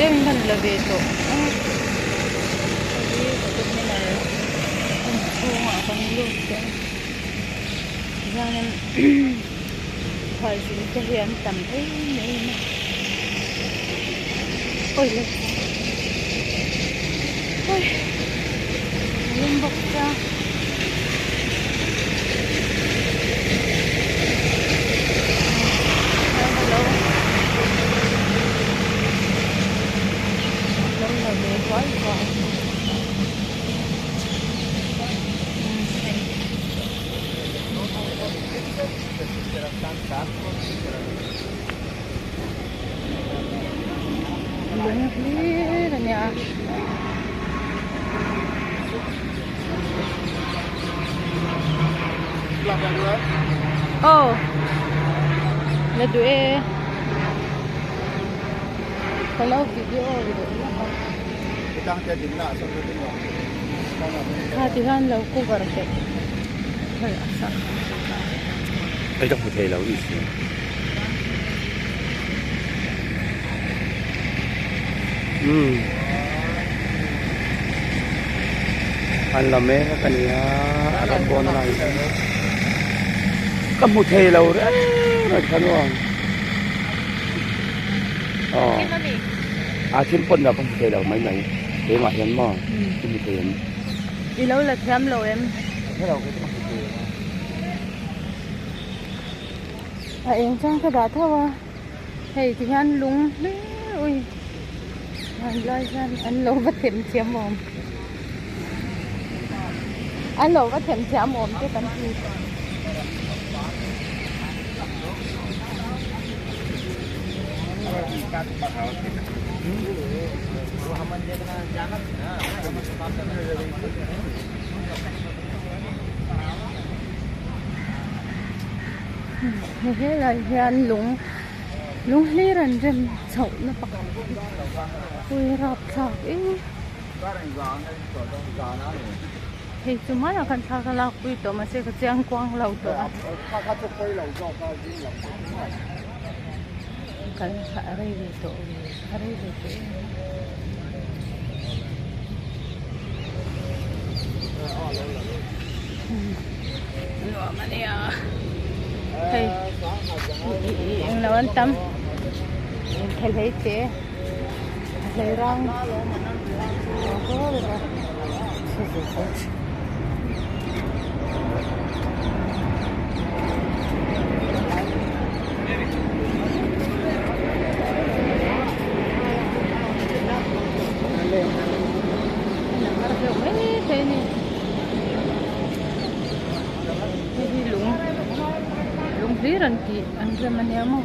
deuhin kan la ve tawh a hei hi terminal chhungah kan lut tawh a tihianin khualzin te hi an tam em em a awi le awi a lum bawk sia. Lo la ve huai huai lung hlir a nia. Aw la duh e ka lo video duh lawk a kha ti hian lo cover teh hei a sak Hei ka hmu thei lo i si. Umm an la mek a nia a ram bawn a lang ka hmu thei lo reng reng kha nuam aw a thim pawn lah ka hmu thei lo mai mai keimah hian maw i hmu thei em i lo la thiam lo em a eng chuan ka dah tho a hei ti hian lung hlir ui han lai hian an lo va them thiam awm an lo va them thiam awm te kan ti. Helai hian lung lung hlir an rem chhoh na pakhat hi pui rapthlak em hei chu hmanah khan thla ka lak pui tawh mahse ka chiang kuang lo tawh a kal a rei ve tawh a rei ve tawh em a. Nuam a nia hei englo an tam engkhelh hei te a hlei rang Hei hi lung lung hlir an tih an rem a nia maw.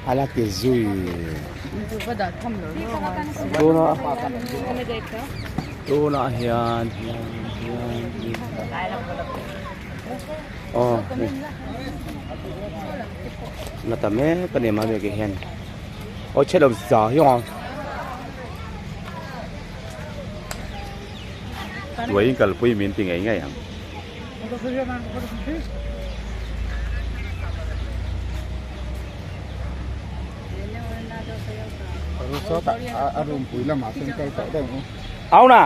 A la ti zui tuna tunah hian hian hian aw la ta mek a ni mahni ke hian aw chhe lo za hian a tuai in kalpui min ti ngei ngei ang. Auna.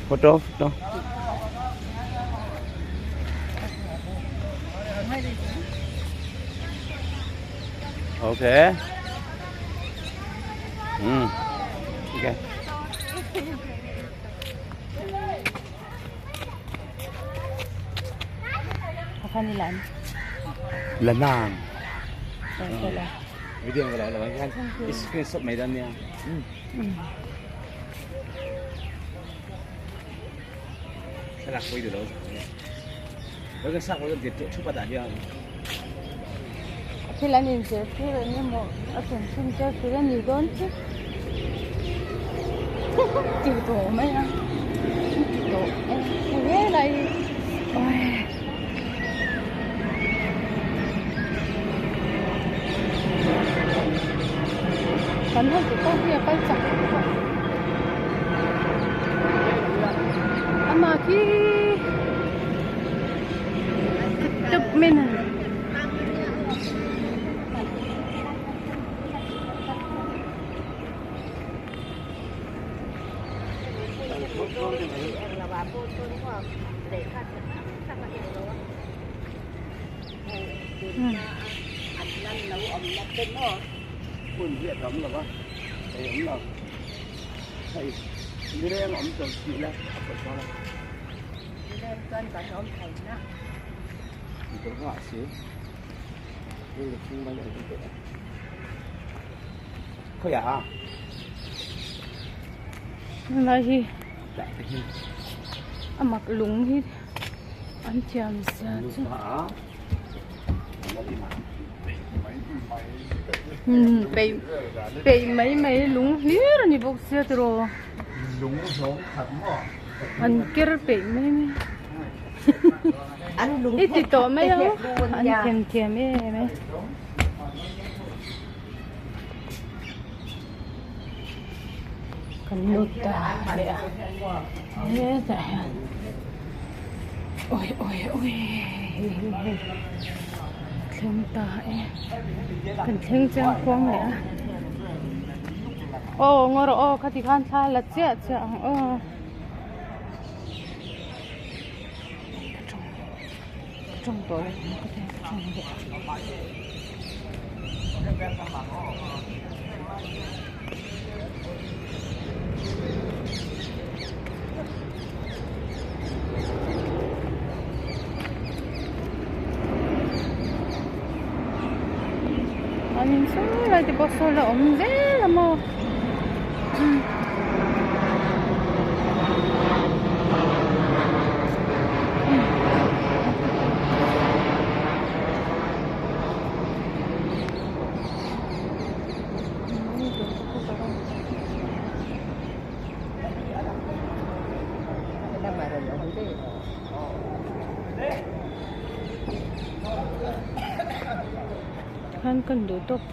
Photo photo. Okay. Okay. Lanang. Video ko lang lang. Screenshot may dan niya. Salak ko dito. Baga sa ko dito chupa da dia. Thil an inzir tir an emaw a chanchin te a hrilh a ni dawn chu ti tawh mai a ti tawh e he lai hi awii. Kan hotu pawh hi a kal chak khawp amah khi tep mai a. Helai hi a mak lung hi an thiam zia chu peih peih mai mai lung hlir a ni bawk sia tiraw an ker peih mai mai i ti tawh mai ang an themthiam em em. Kan lut ta leh a hetah hian awi awi awi hei hei hei thleng ta e kan thleng chiang khuang leh a aw ngaw rawh aw khati khan thla la chiah chiah ang aw ka tawng ka tawng tawh lo ka tawng leh. An in sawi lai te pawh saw la awm zel a maw. Khan kan duh tawk.